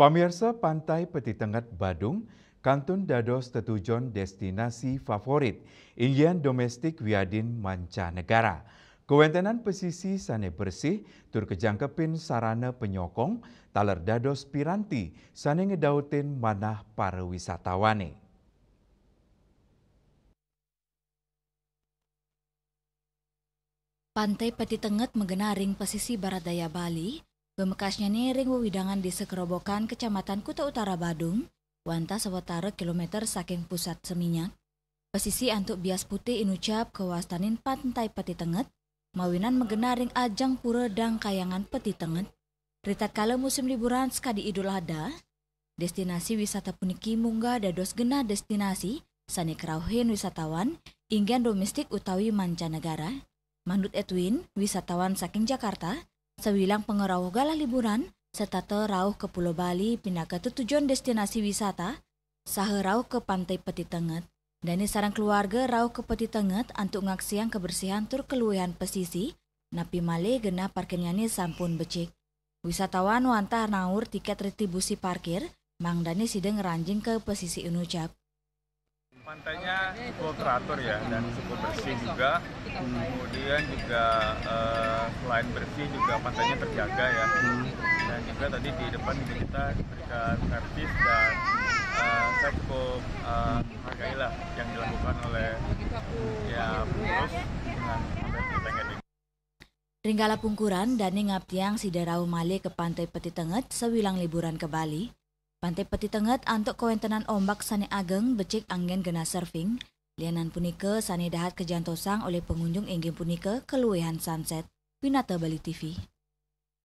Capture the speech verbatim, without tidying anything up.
Pamirsa, Pantai Petitenget Badung kantun dados tetujon destinasi favorit, inggih domestik wiadin mancanegara. Kawéntenan pesisi sané bersih tur kajangkepin sarana panyokong taler dados piranti sané ngedautin manah para wisatawané. Pantai Petitenget magenah ring pesisi barat daya Bali, pamekasnyané ring wewidangan Désa Kerobokan, Kecamatan Kuta Utara, Badung, wantah sawatara kilometer saking pusat Seminyak. Pesisi antuk bias putih inucap kawastanin Pantai Petitenget, mawinan magenah ring ajeng Pura Dang Kahyangan Petitenget. Ritatkala musim liburan sakadi Idul Adha, destinasi wisata puniki munggah dados genah destinasi sané karauhin wisatawan, inggih domestik utawi mancanegara. Manut Edwin, wisatawan saking Jakarta, sawilang pangrauh galah liburan, setata rauh ka Pulo Bali pinaka tetujon destinasi wisata, saha rauh ka Pantai Petitenget. Dané sareng keluarga rauh ka Petitenget antuk ngaksiang kebersihan tur kaluihan pesisi, napi malih genah parkirnyané sampun becik. Wisatawan wantah naur tikét retribusi parkir, mangdané sida ngranjing ka pesisi inucap. Pantainya cukup teratur ya, dan cukup bersih juga. Kemudian juga, eh, selain bersih juga pantainya terjaga ya. Dan juga tadi di depan juga kita berikan servis dan, eh, saya cukup, eh, hargailah yang dilakukan oleh ya pengurus dengan Pantai Petitenget ini. Ring galah pungkuran, dané ngaptiang sida rauh malih ka Pantai Petitenget sawilang liburan ka Bali. Pantai Petitenget antuk kawéntenan ombak sané ageng becik anggén genah surfing. Lianan punika, sané dahat kajantosang olih pangunjung inggih punika kaluihan sunset. Winata Bali T V.